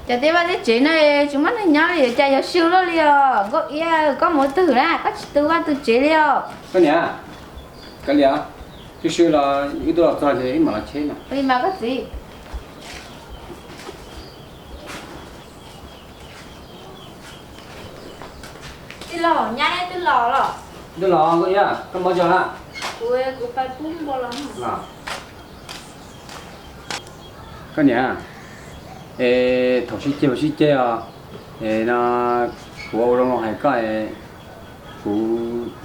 Cov teb vaj teb tsev no tsis muaj neeg nyob li, cas yuav swb luaj li os? Nkauj Iab, koj mus twg na, koj tsis tu vaj tu tsev li os? Koj niam, kav liam, twb swb los wb twb los txog ces wb mam los cheb no. Li mas koj txiv. Tij laug, nyab neb twb los los? Twb los, Nkauj Iab, koj mus zog na? Kuv, kuv pais pub npua los. Koj niam, es thaum sib ceg ua sib ceg os, es no kuv ua zoo hais koj, kuv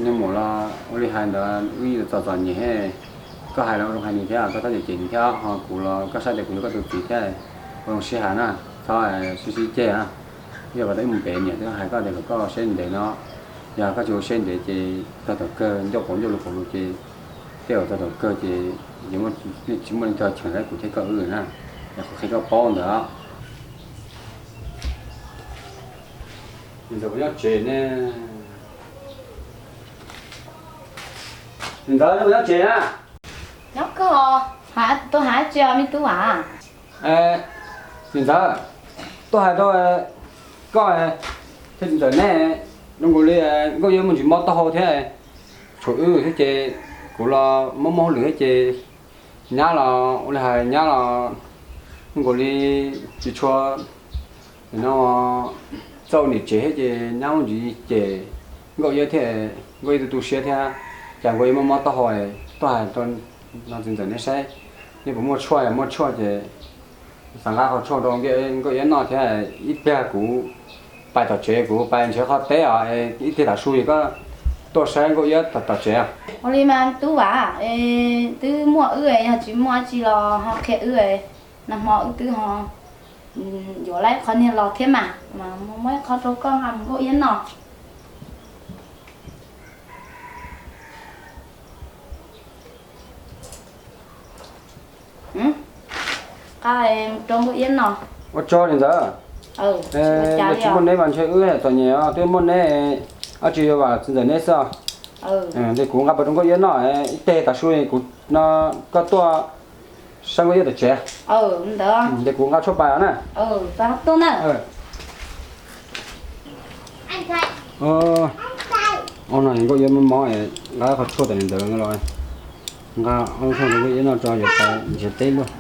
niag muam los ua li hais ntawd wb txom txom nyem, koj hais los ua zoo hais nws thiab, koj txhob cem cem nws thiab ho, kuv los koj saib tias kuv yog koj tus txiv thiab, ua zoo sib hais na, txhob sib sib ceg na. Yog kom tau ib mus pem niam twb hais koj tias kom koj saib ntev no, yog koj tsis ua siab ntev ces txog thaum kawg ncauj quav ncauj lus quav lus ces tej zaum txog thaum kawg ces tsis muaj leej twg cheem tau kuv thiab koj wb na, yog qhov qhia koj paub ntawd. Niam ntxawm puas nyob tsev ne? Niam ntxawm, neb puas nyob tsev na? Nyob kawg os, tuaj hais tsi os me tub a? Niam ntxawm, tuaj hais rau koj thiab txiv ntxawm neb, zoo nkaus li Nkauj Iab muaj ntsis mob taub hau thiab, tshuav wb thiab ces kuv los mob mob hauj lwm thiab ces nyab los ua li hais nyab los zoo nkaus li tsis tshua no txawj ua niam tsev thiab ces nyab muaj ntsis cem Nkauj Iab thiab, Nkauj Iab tu tu siab thiab, cas Nkauj Iab mob mob taub hau, tuaj hais rau no txiv ntxawm neb saib, neb puas muaj tshuaj, muaj tshuaj ces xav nqa qhov tshuaj rau Nkauj Iab noj thiab, ib pliag kuv pais tom tsev, kuv pais nrhiav qhov teb os, ib pliag tav su koj tuaj saib Nkauj Iab tom tsev. Ua li mas tub a, twb muaj wb, yog tsis muaj dab tsi los ho qhia wb, nag hmo wb twb ho yuav lawm qhov niag los thiab mas, mas muab ib qho rau koj nqa mus Nkauj Iab noj. Nqa mus rau Nkauj Iab noj. Ua tsaug niam ntxawm. Yog tsis muaj neb mas ntshe wb txom nyem os, twb muaj neb, dab tsi yuav vam txiv ntxawm neb xwb os. Ces kuv nqa pais rau Nkauj Iab noj, ib teg tav su kuv no koj tuaj saib Nkauj Iab tom tsev. Ces kuv nqa tshuaj pais os na. Ob no Nkauj Iab mob mob, nqa qhov tshuaj tom niam ntxawm los, nqa ob lub tshuaj rau Nkauj Iab noj tso yuav pais nrhiav teb luaj.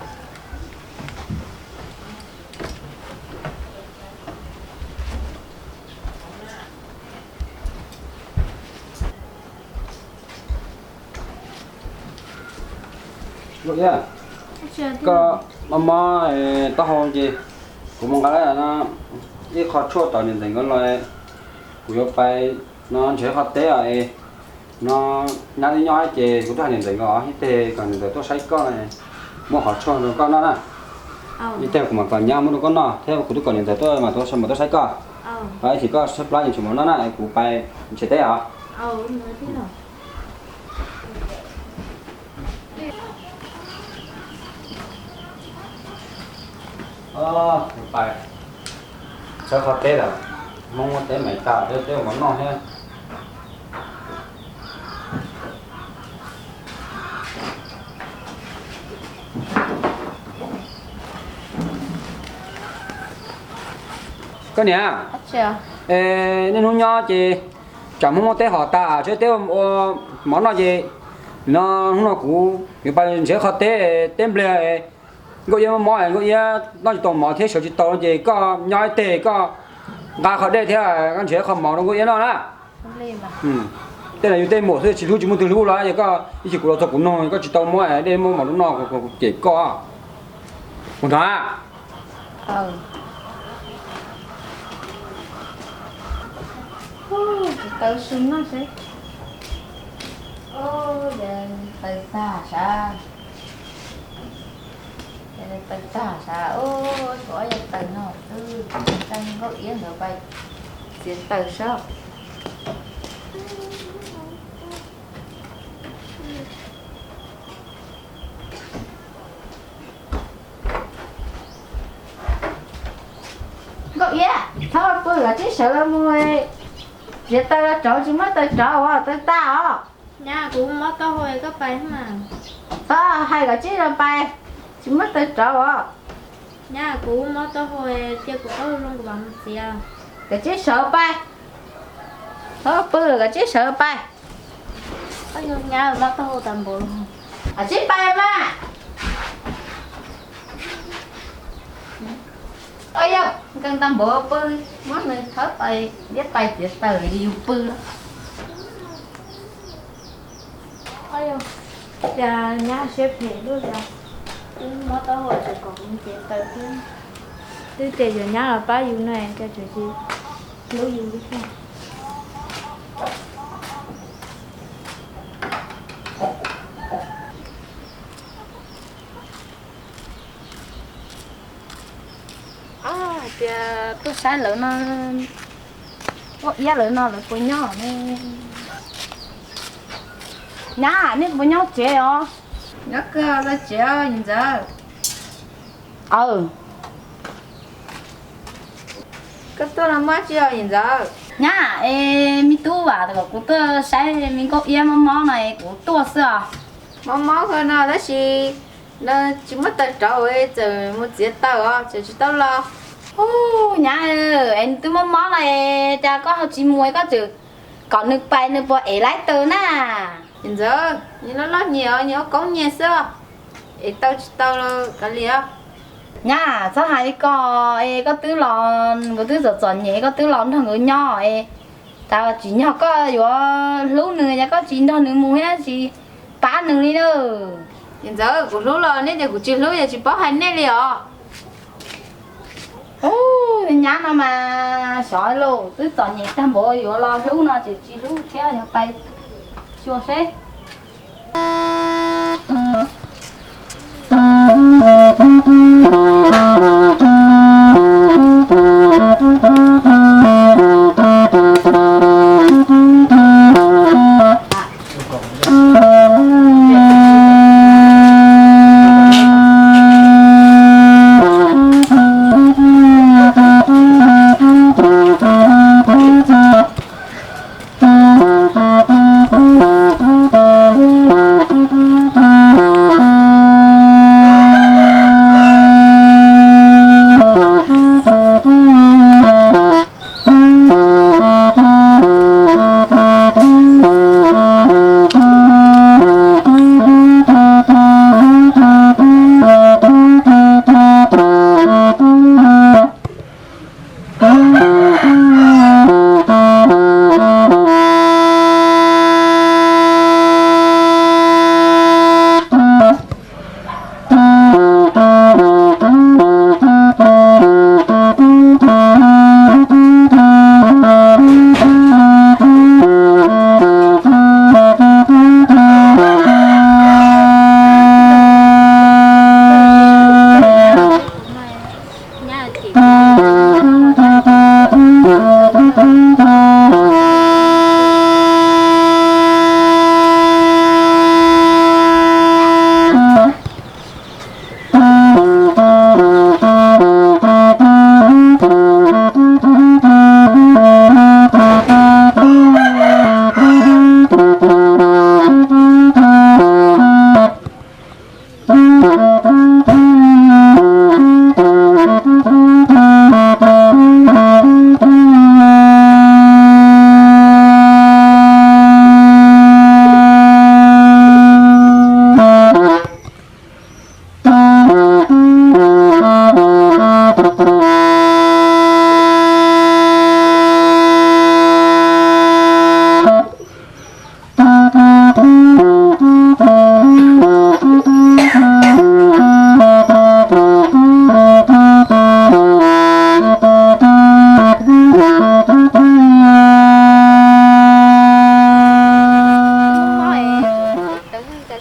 Nkauj Iab, koj mob mob taub hau ces kuv mus nqa ib qho tshuaj tom niam ntxawm nkawd los, kuv yuav pais no nrhiav qhov teb os. No nyab twb nyob ces kuv twb hais niam ntxawm nkawd ib teg kom niam ntxawm tuaj saib koj, muab qhov tshuaj rau koj noj na. Ib teg kuv mam kom nyab muab rau koj noj thiab kuv twb kom niam ntxawm tuaj mas tuaj saib koj. Ib chim koj tshaib plab nyias tsum mov noj na, kuv pais nrhiav teb os. Pais txhawb qhov teb lawm, Hmoob muab teb mais tag, teb ua mov noj thiab. Koj niam, niaj hnub nyob ces tsam Hmoob muab teb hov tag, txhawb teb ua mov noj ces no hnub no kuv yuav pais nrhiav qhov teb, teb npliag, Nkauj Iab mob mob, Nkauj Iab noj tsis tau mov thiab sawv tsis tau ces koj nyob ib teg koj nqa qhov dej thiab koj nrhiav qhov mov rau Nkauj Iab noj na. Tej no yus tej muam xwb tsis hlub tsis muaj twg hlub los yog koj ib chim kuv los txog kuv noog koj tsis tau muab dej muab mov rau noj kuv cem koj. Kuv hnov. Taws su noj seb. Taws tag sav. Taws tag sav, tshuav ob yam taws no xwb, Nkauj Iab nkawd pais txiav taws saib. Nkauj Iab, txhob pw, kom tsib sawv los mus txiav taws los rauv, tsis muab taws rauv os, taws tag os. Nyab, kuv mob taub hau, koj pais mas. Txhob hais, kom tsib los pais, tsis muab taws rauv os. Nyab, kuv mob taub hau, cia kuv taub hau zoo kuv mam mus txiav. Kav tsij sawv pais. Tau pw lawm kav tsij sawv pais. Koj yog nyab mob taub hau tag npaum. Kav tsij pais mas. Koj yog nkees tag npaum pw, muab nws thawb pais, liab pais txiav taws yus pw. Cas nyab siab phem luaj li, twb mob taub hau tseem kom kuv txiav taws thiab. Twb tias yuav nyab los pab yus no cas tseem tsis hlub yus li thiab. Hais tias tuaj saib lawv no, ua iab lawv no lawv puas nyob ne? Nyab, nej puas nyob tsev os? Nyob kawg los tsev os yawm ntxawm. Aw, koj tuaj no muaj dab tsi os yawm ntxawm? Nyab, es me tub vam kom kuv tuaj saib me nkauj iab mob mob no es kuv tuaj xwb os. Mob mob kawg no tab sis no tsis muaj taws rauv, txawm mus txiav taws os txawm tsis tau los. Ub, nyab, es nws twb mob mob no es cas koj ho tsis mus, koj tseem kom nws pais nws puas ev laib taws na? Yawm ntxawm, nyias loj loj nyias os, nyias ua koob nyias xwb os. Ev tau tsis tau los kav liam. Nyab, txhob hais li ko es koj twb los, nkawd twb txom txom nyem koj twb los nrog nkawd nyob es tas tsim nyog koj yuav hlub nws es koj tsis nrog nws mus thiab tsis pab nws li na. Yawm ntxawm, kuv hlub los nej tias kuv tsis hlub, yog tsis paub hais nej li os. Ub, nyab no mas xyov lauj, twb txom nyem tag npaum yuav los hlub no tseem tsis hlub thiab, yog pais xyuas seb.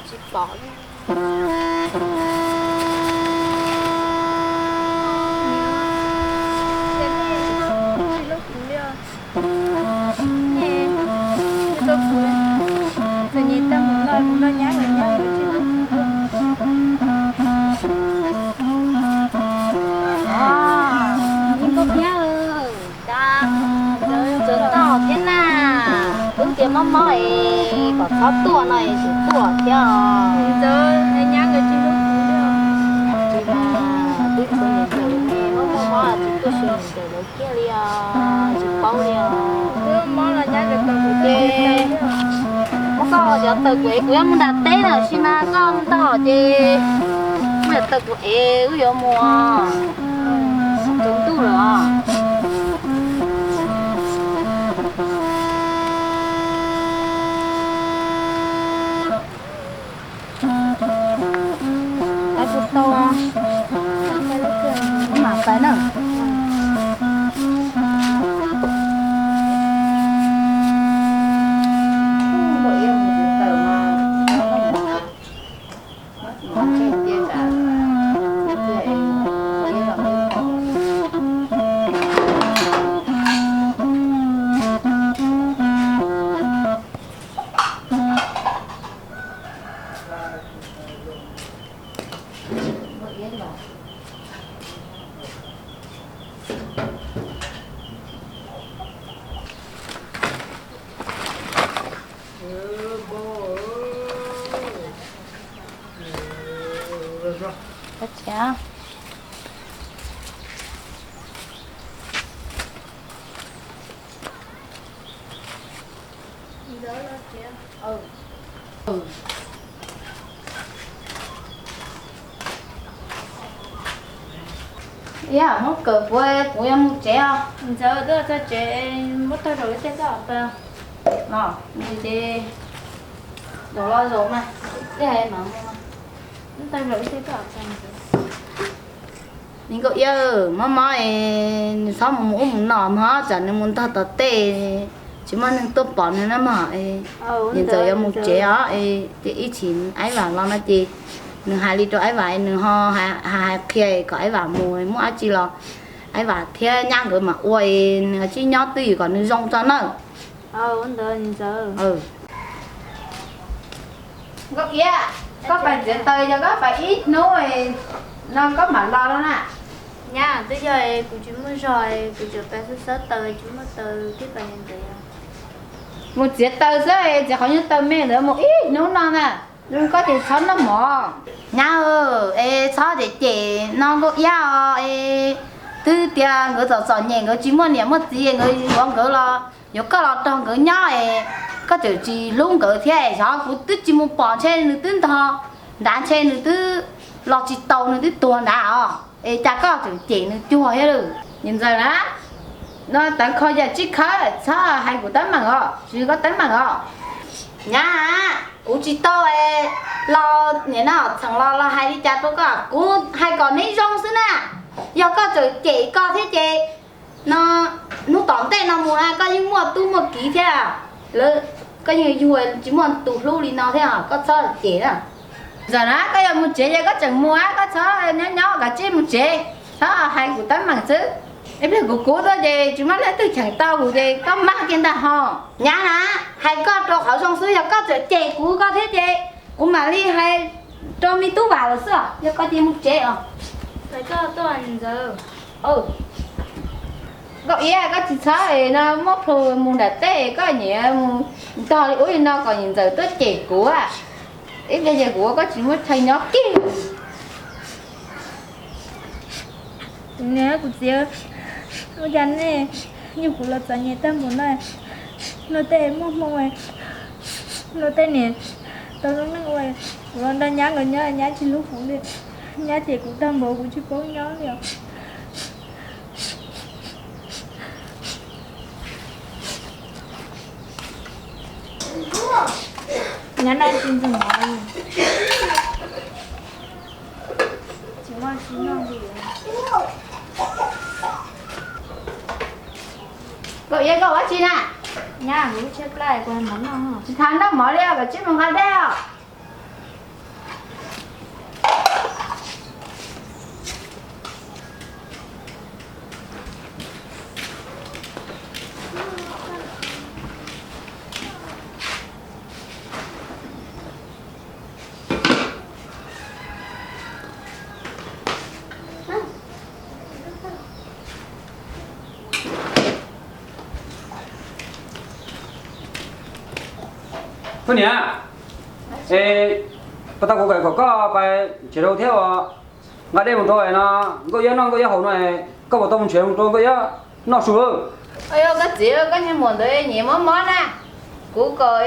Tsis pom. Txom nyem tag mus no kuv noj nyab lawm nyab lawm tsis hlub kuv. Ib nkauj iab, cas ntxawm tau thiab na, twb tias mob mob es kom txhob tuaj no es tseem tuaj thiab os. Ntxawm nyab nkawd tsis hlub kuv li os. Tsis mas twb txom nyem ntxawm Ntawm lawv kiag li os, tsis paub li os. Ces muab koj cov taws kuv ev, kuv yuav mus nram teb lawm, sis mas koj mus tag ces muab cov taws kuv ev wb yuav mus, tsaus ntuj lawm os. Pais puas tau, mam pais na. Ib yam muab kawm puas kuv yuav mus tsev os. Ntxawm, twb txog tsev, muab tag zaum ib teg koj pais. Los, ces zaum los zaum mas, ib hais mam mus mas. Muab tag zaum ib teg koj pais. Nkauj Iab, mob mob es nws txhob mus mus ub mus no mog, tsam nws mus ntog tom tej tsis muaj neeg tuaj pom nws na mog. Niam ntxawm yuav mus tsev os, ces ib chim Aib Vam los no ces nws hais li rau Aib Vam, nws ho hais hais qhia kom Aib Vam mus, muaj dab tsi los Aib Vam thiab nyab nkawd mam ua, nws tsib nyob twj ywm kom nws zoo tso nawb. Nkauj Iab, koj pais txiav taws yog koj pais ib hnub no koj mam los no na. Nyab, twb yog kuv tsis muaj zog, kuv tseem pais xawb xawb taws tsis muaj taws thiab pais ntawd. Mus txiav taws xwb, txiav qhov nyuag taws me ntawd mus ib hnub no na. Koj ces txhob noj mov. Nyab, es txhob cem cem no Nkauj Iab os, es twb tias nkawd txom txom nyem, nkawd tsis muaj niam muaj txiv, nkawd yuav nkawd los yuav koj los nrog nkawd nyob es koj tseem tsis hlub nkawd thiab. Xyov kuv twb tsis mus pom, ntshe nws twb ntog nrad, ntshe nws twb los tsis tau, nws twb tuag nrad os, es cas koj tseem cem nws cuag thiab lawm. Niam ntxawm na, no teev kho yam tsib khawb, txhob hais kuv teeb meem os, tsis koj teeb meem os. Nyab, kuv tsis tau los nim no txheem los los hais li cas rau koj, kuv hais kom neb zoo xwb na. Yog koj tseem cem koj thiab ces no hnub tom ntej no mus na koj yeej muaj tub muaj kiv thiab, lawv, koj yeej yug tsis muaj tus hlub li no thiab, koj txhob cem na. Ntxawm na, koj yuav mus tsev ces koj tseem mus, koj txhob nyob nyob kav tsij mus tsev, txhob hais kuv teeb meem xwb. Ib pliag kuv kub tuaj ces tsis muaj leej twg cheem tau kuv ces koj mag kiag ntag ho. Nyab na, hais koj rau qhov zoo xwb, yog koj tseem cem kuv koj thiab ces kuv mam li hais rau me tub Vam lawm xwb os, yog koj cia mus tsev os. Nkauj Iab, koj tsis txhob no muab plhu mus nram teb, koj niam mus ntog li ub li no kom niam ntxawm tuaj cem kuv. Ib pliag ces kuv ua koj tsis muaj chaw nyob kiag. Kuv niam kuv txiv, ua cas nej yug kuv los txom nyem tag npaum no, luag tej muaj hmoo, luag tej niam tau zoo neej ua, kuv los nrog nyab nkawd nyob nyab tsis hlub kuv li, nyab cem kuv tag npaum kuv tsis paub nyob li os. Nyab na tsis ntxeev mov li, tsis muaj tsis noj li. Nkauj Iab, koj ua dab tsi na? Nyab, kuv lub tshaib plab kuv hais mov noj. Tsis tas noj mov li os, koj tsis mus nqa dej os. Koj niam, es puas tau kuv kam kom koj pais tsev rau thiab os? Nqa dej mus rau no, Nkauj Iab noj Nkauj Iab haus no es. Koj puas tau mus nrhiav mus rau Nkauj Iab noj su? Yog koj txiv, koj niag muam ntawd nyiam mob mob na. Kuv kom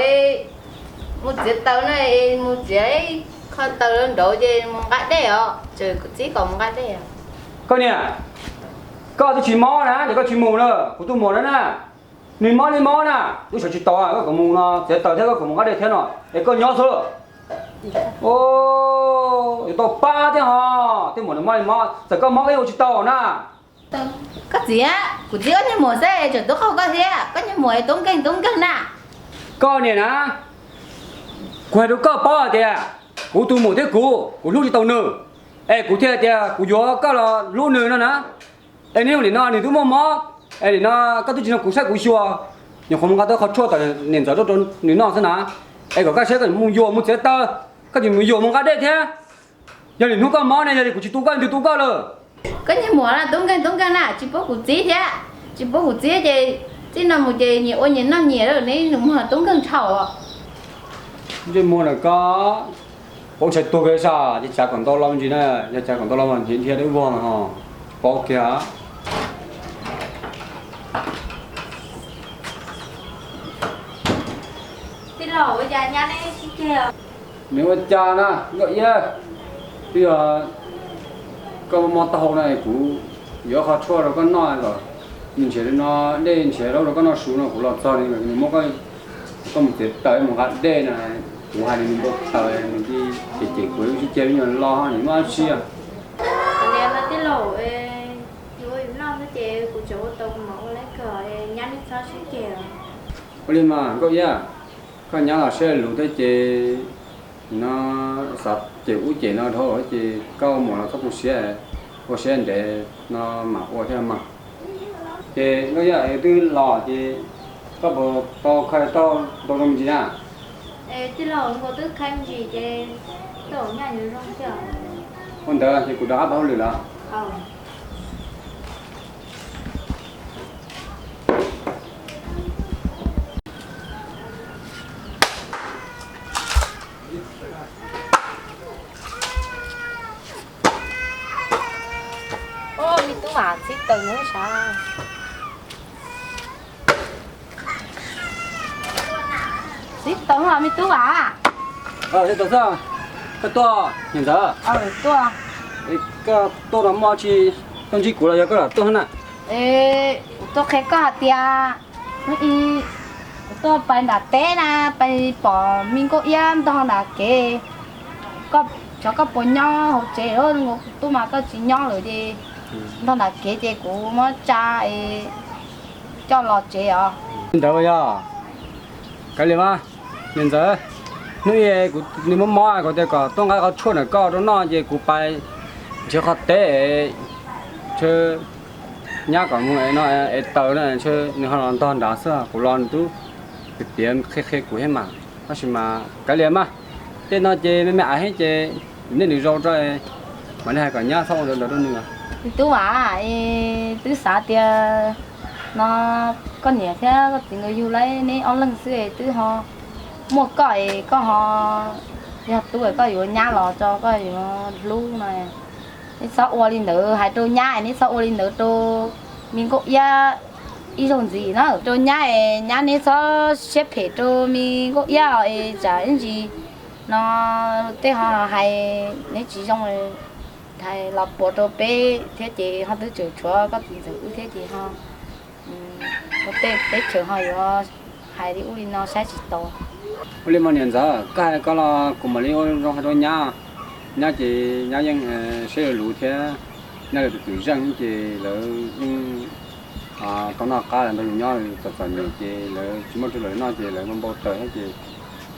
mus txiav taws na, mus txiav qho taws nraud ces mus nqa dej os, tseem txib kom mus nqa dej. Koj niam, koj twb tsis mob na ces koj tsis mus na. Kuv tus muam na na, nws mob li mob na, twb sawv tsis tau, koj kom mus no txiav taws thiab koj kom mus nqa dej thiab no es koj nyob xwb. Yuav tau pab thiab ho, tej muam nws mob li mob, txawm koj mob koj yeej ua tsis tau na. Koj txiv, kuv txiv koj niag muam xwb tseem tub qaug koj thiab, koj niag muam tub nkeeg tub nkeeg na. Koj niam na, kuv hais rau koj paub hais tias kuv tus muam thiab kuv, kuv hlub tsis tau nws, es kuv thiaj tias kuv yuav koj los hlub nws no na. Es niaj hnub nim no nws twb muaj mob, es nim no koj twb tsis nrog kuv saib kuv xyuas, nyuam qhuav mus nqa tau qhov tshuaj tom niam ntxawm tuaj rau nws noj xwb na. Es kom koj saib koj mus yuam mus txiav taws, koj tseem mus yuam mus nqa dej thiab. Yog lwm hnub koj mob ne, yog li kuv tsis tu koj, nws tu koj lawm. Koj niag muam na, tub nkeeg tub nkeeg na, tsis pub kuv txib thiab, tsis pub kuv txib ces txij no mus ces nyias ua nyias noj nyias lawm ne, nws muag tub nkeeg dhau. Ntsej muag ntawm koj, paub ntshai tuag kiag sas, ces tsav kom ntau los me ntsis na, yog tsav kom ntau los mas nrhiav nrhiav dawb vog ho, paub kiag. Tij laug, ua cas nyab neb sib ceg? Nws ua cas na Nkauj Iab, twb yog koj mob taub hau na, kuv yuav qhov tshuaj rau koj noj kom nws nrhiav li no, dej nrhiav zaub rau koj noj su no, kuv los txog li nws muab koj, koj mus txiav taws mus nqa dej na, kuv hais nws npau taws nws cem cem kuv sib ceg, lub nyuag lo nws muaj dab tsi. Tij laug, yus ua yus noj xwb ces kuv tseem ua tau, kuv mam ua lawm kawg, nyab neb txhob sib ceg. Ua li mas Nkauj Iab, koj nyab los siab luv thiab ces no xav cem ub cem no dhau ces koj muam los txhob tu siab, ua siab ntev no mam ua thiab mas. Ces Nkauj Iab, twb los ces koj puas tau khaws tau ntau zoo me ntsis na? Tij laug, nkaus twb khaws me ntsis ces tau nyab nws zoo thiab. Ua ntawd ces kuv rov qab pab hauj lwm lawm. Me tub Vam, txib taws no sav. Txib taws los me tub Vam. Txib taws xwb. Koj tuaj niam ntxawm? Tuaj. Koj tuaj no muaj dab tsi tuaj ntsib kuv los yog koj lam tuaj na? Kuv tuaj qhia koj hais tias hnub ib kuv tuaj pais nram teb na, pais pom me Nkauj Iab ntog nram kev. Koj, xyov koj puas nyob hauv tsev, kuv tuaj mas koj tsis nyob lawm ces ntog nram kev ces kuv muab tsa es coj los tsev os. Li ntawd yog, kav liam mas niam ntxawm, hnub ib kuv nws mob mob kuv tias kom tuaj nqa qhov tshuaj ntawm koj rau noj ces kuv pais nrhiav qhov teb es ntshe nyab kom mus no es taws no ntshe nws ho los ntog nrad xwb, kuv los nws twb piav piav qhia qhia kuv thiab mas, tab sis mas kav liam mas, tej no ces me me aiv thiab ces nej nws zoo rau mam li hais kom nyab txhob ua ntawd ntawd rau nws. Tub Vam, twb xav tias no koj niam thiab koj txiv nkawd yug lawm neb ob leeg xwb es twb ho muaj koj es koj ho yog tub es koj yuav nyab los tso koj yuav hlub no. Neb txhob ua li ntawd hais rau nyab, neb txhob ua li ntawd rau me Nkauj Iab ib zaug ntxiv na. Rau nyab es nyab neb txhob siab phem rau me Nkauj Iab es tsam ib ntsis no tej ho hais neb tsis zoo, hais los puas rau peb thiab ces ho twb tseem tshuav koj txiv ntxawm wb thiab ces ho ua tej teb chaws ho yuav hais li ub li no saib tsis taus. Ua li mas niam ntxawm, koj hais koj los kuv mam li ua zoo hais rau nyab. Nyab ces nyab yeej siab luv thiab, nyab lawv tus twm zeej ces lawv yeej tau noj qab los nrog yus nyob txom txom nyem ces lawv tsis muaj rau lawv noj ces lawv npau npau taws thiab ces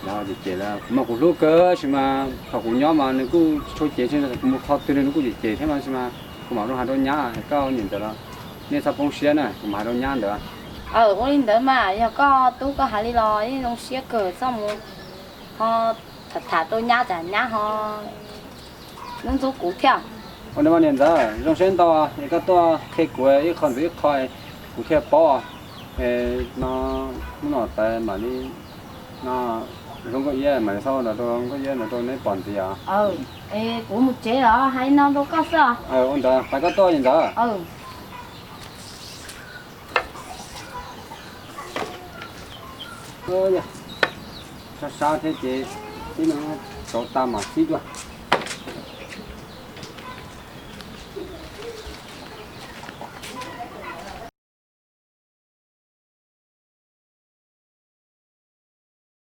lawv ho cem cem lawm. Kuv mas kuv hlub kawg sis mas thaum kuv nyob mas nws kuj tsis tshua cem, kuv mus qhov twg nws kuj cem cem thiab mas sis mas kuv mam zoo hais rau nyab, koj niam ntxawm los nej txhob poob siab na, kuv mam hais rau nyab ntawd. Ua li ntawd mas yog koj tub koj hais li los yeej zoo siab kawg, txhob mus ho tham tham rau nyab tsam nyab ho ntxub ntxub kuv thiab. Ua li mas niam ntxawm, zoo siab ntau es koj tuaj qhia kuv ib qho ntxiv ib qho kuv thiaj paub. No hnub no tas mam li no zoo Nkauj Iab mam li txhob ua ntawd rau Nkauj Iab ntawd rau neb pom ntxiv os. Kuv mus tsev los hais no rau koj xwb. Ua ntawd pais koj tuaj niam ntxawm. Yog sab sab thiab ces tib no rauv tas mam sib dua.